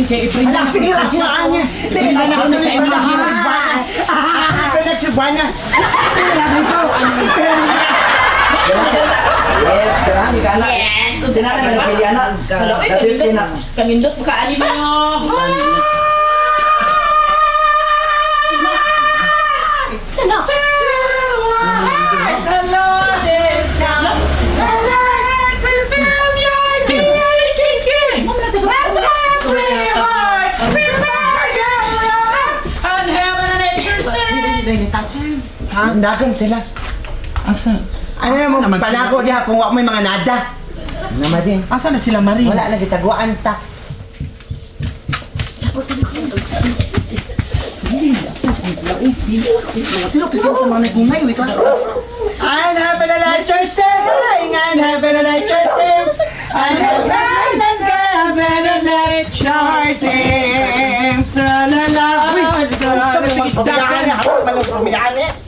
Maring kay i-print Ala, na pira ko anya. I-print na ako sa imo. Pinagsibuana. Yes, darahan ka na. Yes. Sinala na nagpili ana. Kaloy, Dapit sina. Kamindot pa kaani ba? Sana. The Lord is come. The Lord preserve your king, king. Every heart, prepare your heart, and heaven and nature sing. Dagan sila. Asa? Ano mo naman sila? palako diha kung wa may mga nada. Naman din. Asa na sila, Maring? Wala lagi taguan ta. Sino kito sa mga nagungay wait lang. I'm having a light yourself. I'm having a light yourself. I'm having a light yourself. La la la. Uy,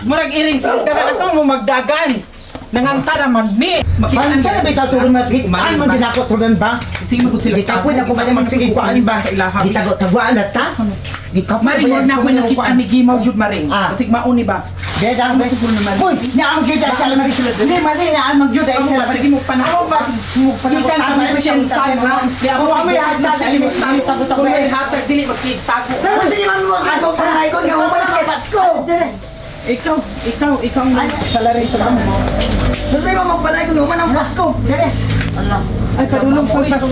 Murag iring sa dagan. Asa mo magdagan? Nanganta naman mi. Makita na ba ikaw turun mat? Ay, man ginako turun ba? Sige magud sila. Gikapoy na ko man magsige kuan ba? Sa ilaha. Gitago-taguan na ta. Gikapoy. Maring wag na ako nakita ni Gimaw jud Maring. Ah. Kasi mauni ba? Beda, Ano siguro naman? Uy, naang gyud ay sila mali sila. Hindi mali naang magyud ay sila. Sige mo panahon ba? Gikan kami tsensan ha. Di ako Wa may hatag sa limot tayo tago tago may hatag dili magsigtago. Pero sige man mo sa mo panaygon nga human ang Pasko. Ikaw, ikaw, ikaw ang salarin sa mo. Basta man mo panaygon human ang Pasko. Dere. Ay padulong sa Pasko.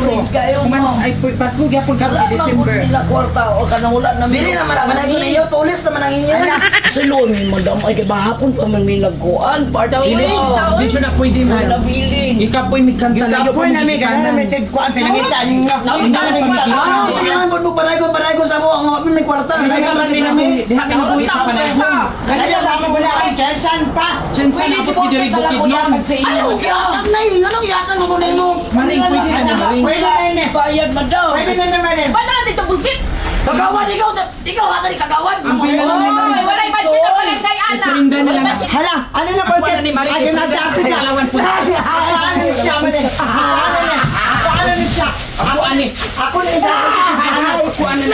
Kuman ay Pasko gyapon karon kay December. Wala kwarta o kanang wala na Dili naman ang panaygon ninyo, tulis naman ang inyo. Silo ni madam ay kay bahapon pa man may nagkuan. Party. Dili di na pwede man. Nabilin. Ikaw po'y mikanta layo Gikapoy na mi kana may tigkuan pinangita ninyo. Ano sige man mo panaygon panaygon sa mo ang may kwarta Diha na kami kami. diha kami nabuhi sa panaygon. Kaya lang wala kang tsensan pa. Tsensan Pwede abot si mi diri Porte bukid talaga nun. sa Ano inyo. gihatag na eh? Anong gihatag mo nimo? Maring pwede na na Maring. Pwede na ni. Bayad madam. Pwede na naman eh. Paano natin ito bulkit? Kagawad ikaw, ikaw hatag kagawad. Ang na lang Oy, walay budget ang barangay ana. Iprinda na lang. Hala, ano na ba? Ako na ni Maring. Ay, nagdapit na. Palawan po. Ako ano ni siya man eh. Ako ano ni. Ako ano ni siya. Ako ani. Ako ni siya. Ako ani.